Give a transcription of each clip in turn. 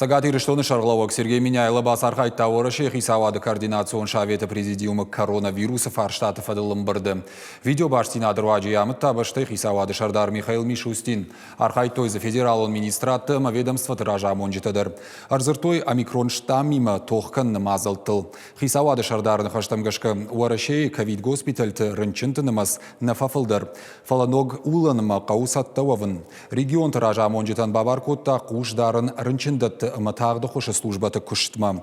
Цӕгат Ирыстоны сӕргълӕууӕг Сергей Меняйло бацархайдта Уӕрӕсейы хицауады координацион советы президиумы коронавирусы фарстаты фӕдыл ӕмбырды. Видеобастдзинады руаджы йӕ амыдта бӕстӕйы хицауады сӕрдар Михаил Мишустин. Архайдтой дзы федералон министрадты ӕмӕ ведомствоты разамонджытӕ дӕр. Ӕрдзырдтой омикрон штаммимӕ тох кӕныны мадзӕлттыл. Хицауады сӕрдары ныхӕстӕм гӕсгӕ, Уӕрӕсейы ковид-госпитальты рынчынты нымӕц нӕ фӕфылдӕр, фӕлӕ ног улӕнмӕ хъӕуы цӕттӕ уӕвын. Регионты разамонджытӕн бабар кодта хъус дарын рынчындӕтты ӕмӕ тагъд ӕххуысы службӕты куыстмӕ.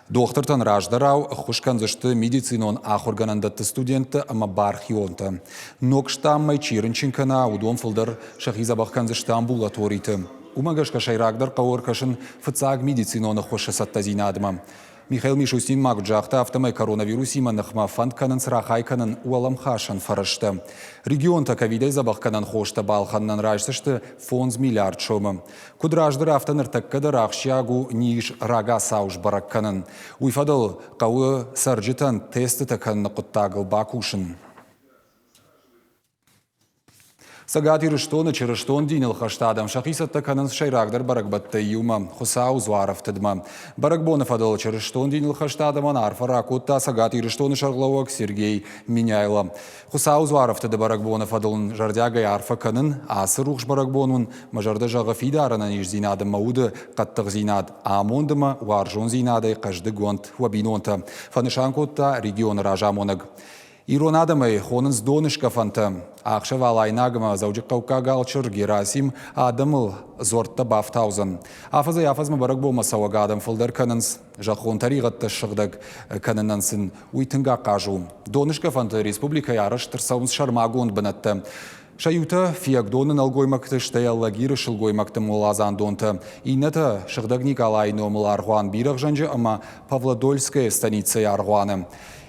Дохтыртӕн раздӕрау ӕххуыс кӕндзысты медицинон ахуыргӕнӕндӕтты студенттӕ ӕмӕ бархионтӕ. Ног штаммӕй чи рынчын кӕна, уыдон фылдӕр сӕхи дзӕбӕх кӕндзысты амбулаториты. Уымӕ гӕсгӕ сӕйрагдӕр хъӕуы ӕркӕсын фыццаг медицинон ӕххуысы цӕттӕдзинадмӕ. Михаил Мишустин ма куыд загъта, афтӕмӕй коронавирусимӕ ныхмӕ фӕнд кӕнынц рахай кӕнын уӕлӕмхасӕн фӕрӕзтӕ. Регионтӕ ковидӕй дзӕбӕхгӕнӕн хостӕ балхӕнынӕн райсдзысты 5 миллиард сомы. Куыд раздӕр, афтӕ ныртӕккӕ дӕр ахсджиаг у низ рагацау сбӕрӕг кӕнын. Уый фӕдыл хъӕуы цӕрджытӕн тестытӕ кӕныны хъуыддагыл бакусын. Цӕгат Ирыстоны чырыстон диныл хӕст адӕм сӕхи цӕттӕ кӕнынц сӕйрагдӕр бӕрӕгбӕттӕй иумӕ Хуыцауы дзуарӕфтыдмӕ. Бӕрӕгбоны фӕдыл чырыстон диныл хӕст адӕмӕн арфӕ ракодта Цӕгат Ирыстоны сӕргълӕууӕг Сергей Меняйло. Хуыцауы дзуарӕфтыды бӕрӕгбоны фӕдыл ын зӕрдиагӕй арфӕ кӕнын, ацы рухс бӕрӕгбон уын мӕ зӕрдӕ зӕгъы фидар ӕнӕниздзинад ӕмӕ уды хъӕддыхдзинад, амонд ӕмӕ уарзондзинадӕй хъӕздыг уӕнт уӕ бинонтӕ, фӕнысан кодта регионы разамонӕг. Ирон адӕмӕй хонынц доныскъӕфӕнтӕ. Ӕхсӕв Алайнаг ӕмӕ Дзӕуджыхъӕуккаг алчыр Герасим адӕмыл дзуӕрттӕ бафтаудзӕн. Афӕдзӕй-афӕдзмӕ бӕрӕгбонмӕ цӕуӕг адӕм фылдӕр кӕнынц. Зӕххон тӕригъӕдтӕ ссыгъдӕг кӕнынӕн сын уый тынг ахъаз у. Доныскъӕфӕнты республикӕйы арӕзт ӕрцӕуынц сӕрмагонд бынӕттӕ. Сӕ иутӕ Фиагдоны нӕлгоймӕгты, стӕй Алагиры сылгоймӕгты моладзандонтӕ, иннӕтӕ Сыгъдӕг Никъалайы номыл аргъуан Бирӕгъзӕнджы ӕмӕ Павлодольская станицӕйы аргъуаны.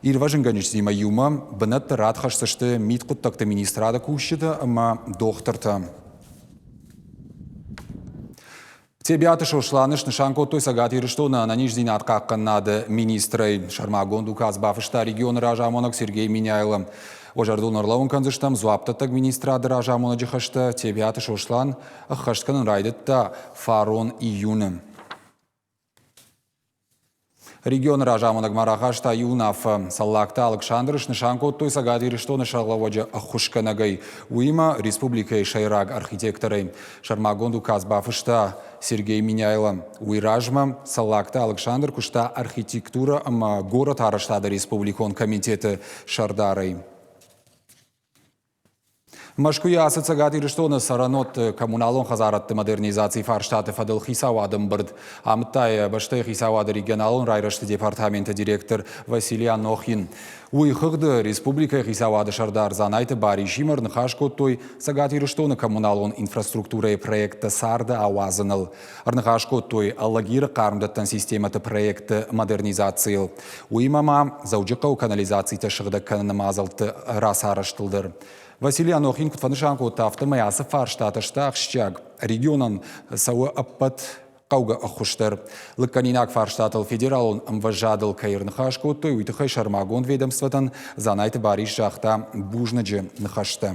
Ирвӕзынгӕнджытимӕ иумӕ бынӕтты рад хӕсдзысты мидхъуыддӕгты министрады кусджытӕ ӕмӕ дохтыртӕ. Тебиаты Сосланы снысан кодтой Цӕгат Ирыстоны ӕнӕниздзинад хъахъхъӕнынады министрӕй. Сӕрмагонд указ бафыста регионы разамонӕг Сергей Меняйло. Уӕ зӕрдыл ӕрлӕууын кӕндзыстӕм дзуапдӕттӕг министрады разамонӕджы хӕстӕ Тебиаты Сослан ӕххӕст кӕнын райдыдта фарон июны. Регионы разамонӕг ма рахаста иу уынаффӕ. Цӕллагты Алыксандры снысан кодтой Цӕгат Ирыстоны сӕргълӕууӕджы ӕххуысгӕнӕгӕй, уыимӕ республикӕйы сӕйраг архитекторӕй. Сӕрмагонд указ бафыста Сергей Меняйло. Уый размӕ Цӕллагты Алыксандр куыста архитектурӕ ӕмӕ горӕтарӕзтады республикон комитеты сӕрдарӕй. Мӕскуыйы ацы Цӕгат Ирыстоны цӕрӕнуӕтты коммуналон хӕдзарадты модернизацийы фарстаты фӕдыл хицауады ӕмбырд амыдта йӕ бӕстӕйы хицауады регионалон райрӕзты департаменты директор Василий Анохин. Уый хыгъды республикӕйы хицауады сӕрдар Дзанайты Барисимӕ ӕрныхас кодтой Цӕгат Ирыстоны коммуналон инфраструктурӕйы проекттӕ царды ауадзыныл. Ӕрныхас кодтой Алагиры хъармдӕттӕн системӕты проекты модернизацийыл. Уыимӕ ма Дзӕуджыхъӕуы канализацитӕ сыгъдӕг кӕныны мадзӕлтты рацарӕзтыл дӕр. Василий Анохин куыд фӕнысан кодта, афтӕмӕй ацы фарстатӕ сты ахсджиаг. Регионӕн цӕуы ӕппӕт хъӕугӕ ӕххуыс дӕр. Лыггӕнинаг фарстатыл федералон ӕмвӕзадыл кӕй ӕрныхас кодтой, уый тыххӕй сӕрмагонд ведомствотӕн Дзанайты Барис загъта бузныджы ныхӕстӕ.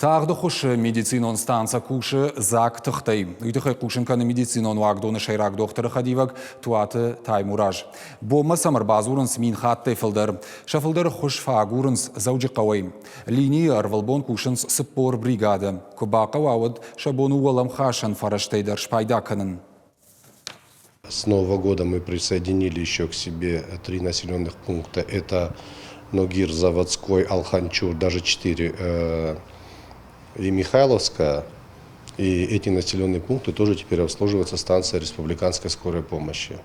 Тагъд ӕххуысы медицинон станцӕ кусы дзаг тыхтӕй. Уый тыххӕй хъусын кӕны медицинон уагдоны сӕйраг дохтыры хӕдивӕг Туаты Таймураз. Бонмӕ сӕм ӕрбадзурынц мин хаттӕй фылдӕр. Сӕ фылдӕр ӕххуыс фӕагурынц Дзӕуджыхъӕуӕй. Линийы ӕрвылбон кусынц 40 бригады. Куы бахъӕуа, уӕд сӕ бон у уӕлӕмхасӕн фӕрӕзтӕй дӕр спайда кӕнын. С Нового года мы присоединили еще к себе три населенных пункта. Это Ногир, Заводской, Алханчур, даже четыре, э, и Михайловская. И эти населенные пункты тоже теперь обслуживаются станция республиканской скорой помощи.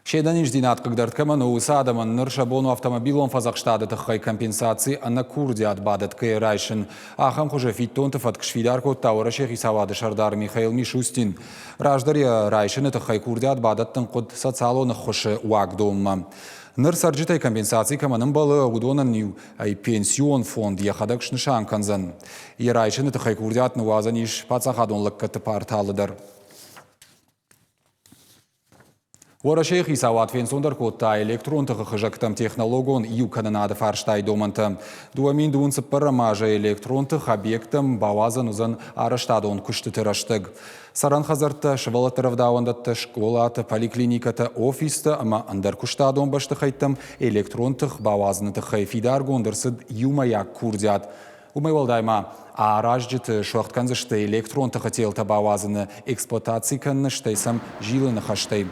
Се нӕниздзинад хъыгдард кӕмӕн у, уыцы адӕмӕн ныр сӕ бон у автомобилон фӕдзӕхстады тыххӕй компенсаци ӕнӕ курдиат бадӕтгӕйӕ райсын. Ахӕм хуызы фиддонты фӕтк сфидар кодта Уӕрӕсейы хицауады сӕрдар Михаил Мишустин. Раздӕр йӕ райсыны тыххӕй курдиат бадӕттын хъуыд социалон ӕххуысы уагдонмӕ. Ныр цӕрджытӕй компенсаци кӕмӕн ӕмбӕлы, уыдонӕн-иу ӕй пенсион фонд йӕхӕдӕг снысан кӕндзӕн. Йӕ райсыны тыххӕй курдиат ныууадзӕн ис паддзахадон лӕггӕдты порталы дӕр. Уӕрӕсейы хицауад фенцондӕр кодта электрон тыхы хызӕгтӕм технологон иукӕнынады фарстайы домӕнтӕ. 2024 азы электрон тых объекттӕм бауадзӕн уыдзӕн арӕзтадон куыстыты рӕстӕг. Цӕрӕн хӕдзӕрттӕ, сывӕллӕтты рӕвдауӕндӕттӕ, скъолатӕ, поликлиникӕтӕ, офистӕ ӕмӕ ӕндӕр куыстадон бӕстыхӕйттӕм электрон тых бауадзыны тыххӕй фидаргонд ӕрцыд иумӕйаг курдиат. Уымӕй уӕлдай ма аразджыты суӕгъд кӕндзысты электрон тыхы телтӕ бауадзыны, эксплуатаци кӕныны, стӕй сӕм зилыны хӕстӕй.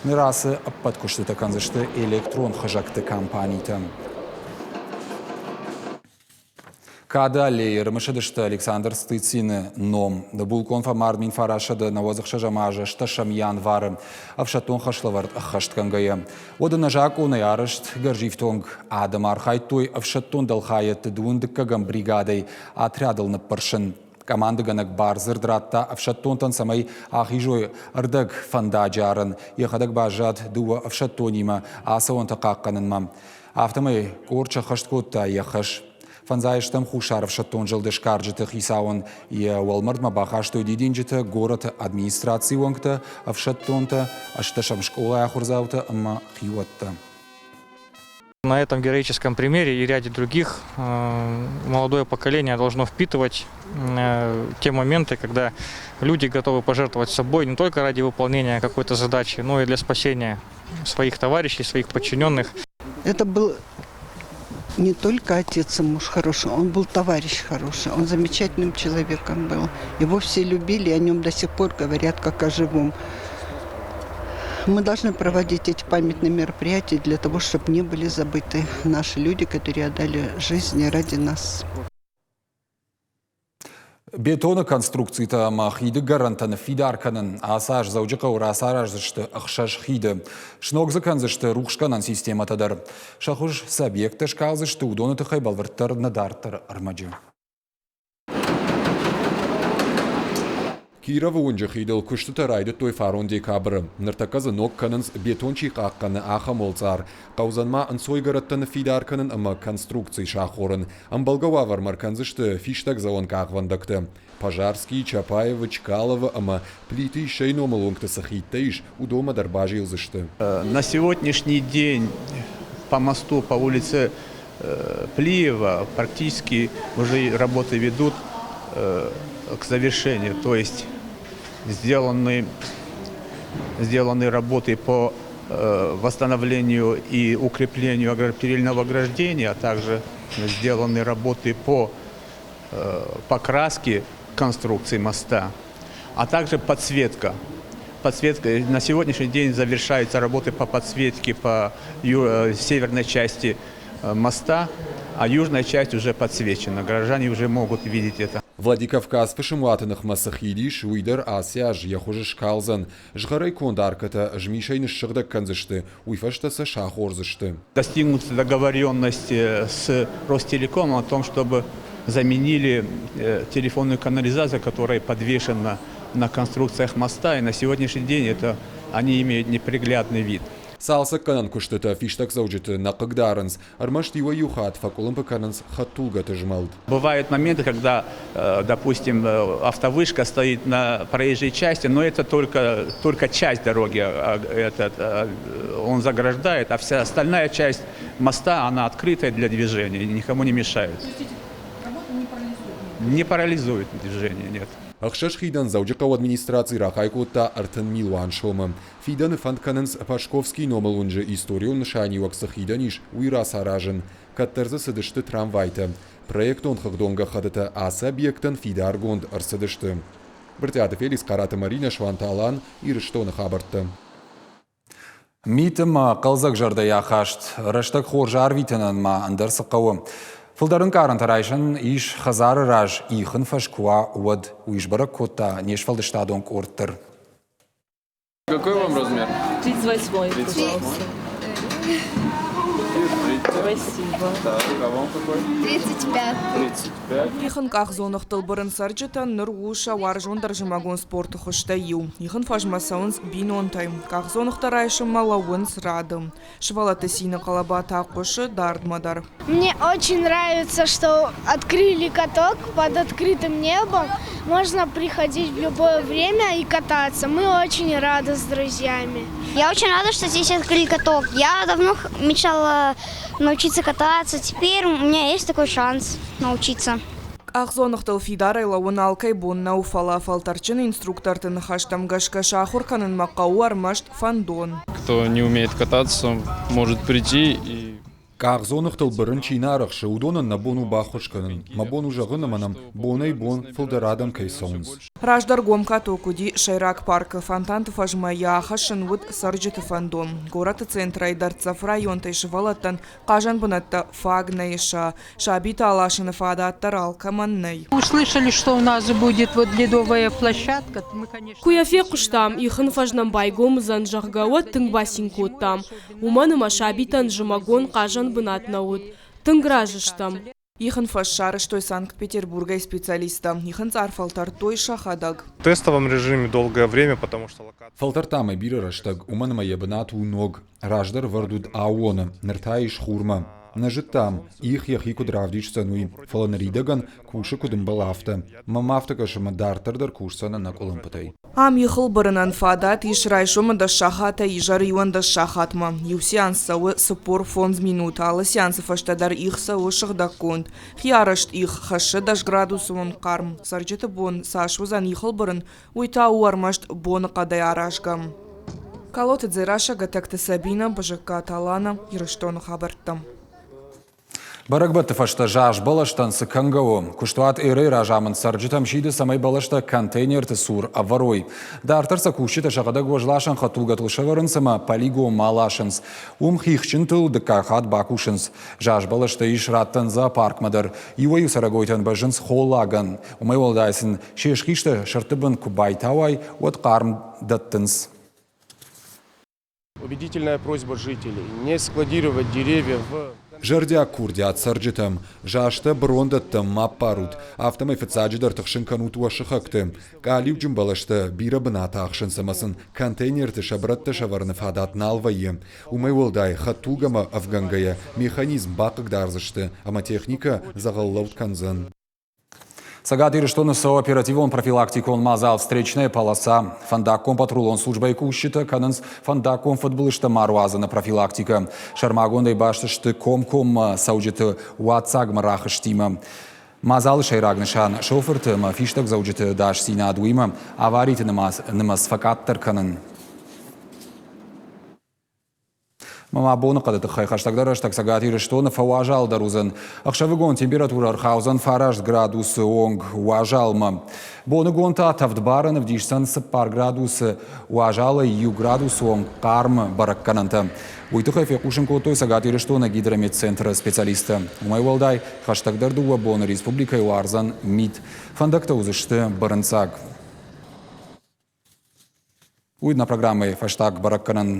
Ныр ацы ӕппӕт куыстытӕ кӕндзысты электрон хызӕгты компанитӕ. Кады аллейы ӕрымысыдысты Александр Стыцины ном. Булкъон фӕмард 1996 азы 8 январы ӕфсӕддон хӕслӕвӕрд ӕххӕстгӕнгӕйӕ. Уӕд ӕнӕзакъонӕй арӕзт гӕрзифтонг адӕм архайдтой ӕфсӕддон дӕлхайӕдты дыууын дыккӕгӕм бригадӕй отрядыл ныппырсын. Командыгӕнӕг бардзырд радта ӕфсӕддонтӕн, цӕмӕй ахизой ӕрдӕг фӕндаджы арӕн, йӕхӕдӕг баззад дыууӕ ӕфсӕддонимӕ ацӕуӕнтӕ хъахъхъӕнынмӕ. Афтӕмӕй къорд сӕххӕст кодта йӕ хӕс. Фӕндзай стӕм Хуссар ӕфсӕддон зылды сгарджыты хицауӕн йӕ уӕлмӕрдмӕ бахастой дидинджытӕ горӕты администрацийы уӕнгтӕ, ӕфсӕддонтӕ, ӕстӕсӕм скъолайы ахуырдзаутӕ ӕмӕ хиуӕттӕ. На этом героическом примере и ряде других молодое поколение должно впитывать те моменты, когда люди готовы пожертвовать собой не только ради выполнения какой-то задачи, но и для спасения своих товарищей, своих подчиненных. Это был не только отец и муж хороший, он был товарищ хороший, он замечательным человеком был. Его все любили, о нем до сих пор говорят как о живом. Мы должны проводить эти памятные мероприятия для того, чтобы не были забыты наши люди, которые отдали жизни ради нас. Бетоны конструкцитӕ ӕмӕ хиды гӕрӕнтӕ ныффидар кӕнын ацы аз Дзӕуджыхъӕуы рацараздзысты ӕхсӕз хиды. Сног дзы кӕндзысты рухсгӕнӕн системӕтӕ дӕр. Сӕ хуыз цы объекттӕ скалдзысты, уыдоны тыххӕй бӕлвырддӕр нӕ дарддӕры ӕрмӕджы. Кировы уынджы хидыл куыстытӕ райдыдтой фарон декабры. Ныртӕккӕ дзы ног кӕнынц, бетон чи хъахъхъӕны, ахӕм уӕлцъар. Хъӕудзӕн ма ӕнцойгӕрӕттӕ ныффидар кӕнын ӕмӕ конструкци сахорын. Ӕмбӕлгӕ уавӕрмӕ ӕркӕндзысты фистӕгдзӕуӕн къахвӕндӕгтӕ. Пожарский, Чапаевы, Чкаловы ӕмӕ Плиты Иссӕйы номыл уынгты цы хидтӕ ис, уыдонмӕ дӕр базилдзысты. На сегодняшний день по мосту по улице Плиева практически уже работы ведут к завершению. То есть сделаны, сделаны работы по восстановлению и укреплению перильного ограждения, а также сделаны работы по покраске конструкции моста, а также подсветка. Подсветка. На сегодняшний день завершаются работы по подсветке по северной части моста, а южная часть уже подсвечена. Горожане уже могут видеть это. Владикавказ фысымуаты ныхмӕ цы хид ис, уый дӕр ацы аз йӕ хуыз скалдзӕн. Згъӕрӕй конд аркӕтӕ змисӕй ныссыгъдӕг кӕндзысты, уый фӕстӕ сӕ сахордзысты. Достигнута договоренность с Ростелекомом о том, чтобы заменили телефонную канализацию, которая подвешена на конструкциях моста, и на сегодняшний день это они имеют неприглядный вид. Цалцӕггӕнӕн куыстытӕ фистӕгдзӕуджыты нӕ хъыгдарынц, ӕрмӕст иуӕй-иу хатт фӕкъуылымпы кӕнынц хӕдтулгӕты змӕлд. Бывают моменты, когда, допустим, автовышка стоит на проезжей части, но это только, только часть дороги этот, он заграждает, а вся остальная часть моста, она открытая для движения и никому не мешает. То есть эти работы не парализуют? Не парализуют движение, нет. Ӕхсӕз хидӕн Дзӕуджыхъӕуы администраци рахай кодта 30 милуан сомы. Фидӕны фӕнд кӕнынц Пашковскийы номыл уынджы историон нысаниуӕг цы хидӕн ис, уый рацаразын. Кӕддӕр дзы цыдысты трамвайтӕ. Проектон хыгъдон гӕххӕттытӕ ацы объектӕн фидаргонд ӕрцыдысты. Брытъиаты Феликс, Хъараты Маринӕ, Суанты Алан, Ирыстоны хабӕрттӕ. Мит ӕмӕ хъӕлдзӕг зӕрдӕйы ахаст рӕстӕг хорз арвитынӕн ма ӕндӕр цы хъӕуы. Фылдӕр ӕнкъарӕнтӕ райсӕн ис хӕдзары раз ихын фӕз куы уа, уӕд. Уый сбӕрӕг кодта не сфӕлдыстадон къорд дӕр. Какой вам размер? 38-й, 38. пожалуйста. Спасибо. Так, а вам какой? 35. 35. Ихын къахдзоныгътыл бырын цӕрджытӕн ныр у сӕ уарзондӕр зымӕгон спорты хуызтӕй иу. Ихын фӕзмӕ цӕуынц бинонтӕй. Къахдзоныгътӕ райсынмӕ лӕууынц рады. Сывӕллӕтты цины хъӕлӕба та хъуысы дардмӕ дӕр. Мне очень нравится, что открыли каток под открытым небом. Можно приходить в любое время и кататься. Мы очень рады с друзьями. Я очень рада, что здесь открыли каток. Я давно мечтала научиться кататься. Теперь у меня есть такой шанс научиться. Къахдзоныгътыл фидарӕй лӕууын алкӕй бон нӕу, фӕлӕ фӕлтӕрдджын инструкторты ныхӕстӕм гӕсгӕ сахуыр кӕнынмӕ хъӕуы ӕрмӕст фӕндон. Кто не умеет кататься, может прийти и Къахдзоныгътыл бырын чи нӕ арӕхсы, уыдонӕн нӕ бон у баххуыс кӕнын. Мӕ бон у зӕгъын, ӕмӕ нӕм бонӕй-бон фылдӕр адӕм кӕй цӕуынц. Раздӕр гом каток уыди сӕйраг паркы. Фонтанты фӕзмӕ йӕ ахӕссын уыд цӕрджыты фӕндон. Горӕты центрӕй дӕрддзӕф районтӕй сывӕллӕттӕн хъазӕн бынӕттӕ фаг нӕ сӕ. Сабиты аласыны фадат дӕр алкӕмӕн нӕй. Услышали, что у нас будет вот ледовая площадка. Мы, конечно, Куы йӕ фехъуыстам, ихын фӕз нӕм байгом уыдзӕн, зӕгъгӕ, уӕд тынг бацин кодтам. Уымӕн ӕмӕ сабитӕн зымӕгон хъазӕн бынат нӕ уыд. Тынг разы стӕм. Ихын фӕз сарӕзтой Санкт-Петербургӕй специалисттӕ. Ихын цъар фӕлтӕрдтой сӕхӕдӕг. В тестовом режиме долгое время, потому что локация... Фӕлтӕрдтам ӕй бирӕ рӕстӕг, уымӕн ӕмӕ йӕ бынат у ног. Раздӕр ӕвӕрд уыд аууоны, ныр та ис хурмӕ. Нӕ зыдтам, их йӕхи куыд равдисдзӕн, уый, фӕлӕ ныридӕгӕн кусы куыд ӕмбӕлы, афтӕ. Мӕнмӕ афтӕ кӕсы, ӕмӕ дарддӕр дӕр кусдзӕн ӕнӕкъуылымпытӕй. Ам ихыл бырынӕн фадат ис райсомы дӕс сахатӕй изӕры 11 сахатмӕ. Иу сеанс цӕуы 45 минут, алы сеансы фӕстӕ дӕр их цӕуы сыгъдӕггонд. Хиарӕзт их хӕссы 10 градусы онг хъарм. Цӕрджыты бон цас уыдзӕн ихыл бырын, уый та у ӕрмӕст боныхъӕдӕй аразгӕ. Калоты Дзерассӕ, Гӕтӕгты Сабинӕ, Бызыккаты Алана, Ирыстоны хабӕрттӕ. Бӕрӕгбӕтты фӕстӕ заз бӕлӕстӕн цы кӕнгӕ у? Куыстуат ЭРА-йы разамынд цӕрджытӕм сиды, цӕмӕй бӕлӕстӕ контейнерты цур ӕвӕрой. Дарддӕр сӕ кусджытӕ сӕхӕдӕг уӕзласӕн хӕдтулгӕтыл сӕвӕрынц ӕмӕ полигонмӕ ласынц. Уым хихджынтыл дыккаг хатт бакусынц. Заз бӕлӕстӕ ис раттӕн зоопаркмӕ дӕр. Иуӕй-иу цӕрӕгойтӕн бӕззынц холлагӕн. Уымӕй уӕлдай сын се схъистӕ сырдты бын куы байтауай, уӕд хъарм дӕттынц. Убедительная просьба жителей не складировать деревья в Зӕрдиаг курдиат цӕрджытӕм, зазтӕ бырондӕттӕм ма ппарут, афтӕмӕй фыццаджыдӕр тыхсын кӕнут уӕ сыхӕгты. Къалиуджын бӕлӕстӕ бирӕ бынат ахсынц ӕмӕ сын контейнерты сӕ брӕттӕ сӕвӕрыны фадат нал вӕййы. Уымӕй уӕлдай, хӕдтулгӕмӕ ӕвгӕнгӕйӕ механизм бахъыгдардзысты ӕмӕ техникӕ дзӕгъӕллӕуд кӕндзӕн. Цӕгат Ирыстоны цӕуы оперативон-профилактикон мадзал «Встречная полоса». Фӕндаггон патрулон службӕйы кусджытӕ кӕнынц фӕндаггон фыдбылызтӕ ма руадзыны профилактикӕ. Сӕрмагондӕй баст сты комкоммӕ цӕуджыты уадздзагмӕ рахызтимӕ. Мадзалы сӕйраг нысан – шофырты ӕмӕ фистӕгдзӕуджыты ӕдасдзинад, уыимӕ авариты нымӕц фӕкъаддӕр кӕнын. Мӕ боныхъӕды тыххӕй хӕстӕгдӕр рӕстӕг Цӕгат Ирыстоны фӕуазалдӕр уыдзӕн. Ӕхсӕвыгон температурӕ ӕрхаудзӕн 9 градусы онг уазалмӕ. Боныгон та тӕвдбарӕн ӕвдисдзӕн 4 градусы уазалӕй 1 градусы онг хъармы бӕрӕггӕнӕнтӕ. Уый тыххӕй фехъусын кодтой Цӕгат Ирыстоны гидрометцентры специалисттӕ. Уымӕй уӕлдай, хӕстӕгдӕр дыууӕ боны республикӕйы уардзӕн мит. Фӕндӕгтӕ уыдзысты бырынцъаг. Уый нӕ программӕйы фӕстаг бӕрӕггӕнӕн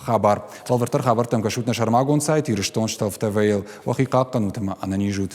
хабар. Бӕлвырддӕр хабӕрттӕм кӕсут нӕ сӕрмагонд сайт Ирыстон ТВ-йыл. Уӕхи хъахъхъӕнут ӕмӕ ӕнӕниз ут.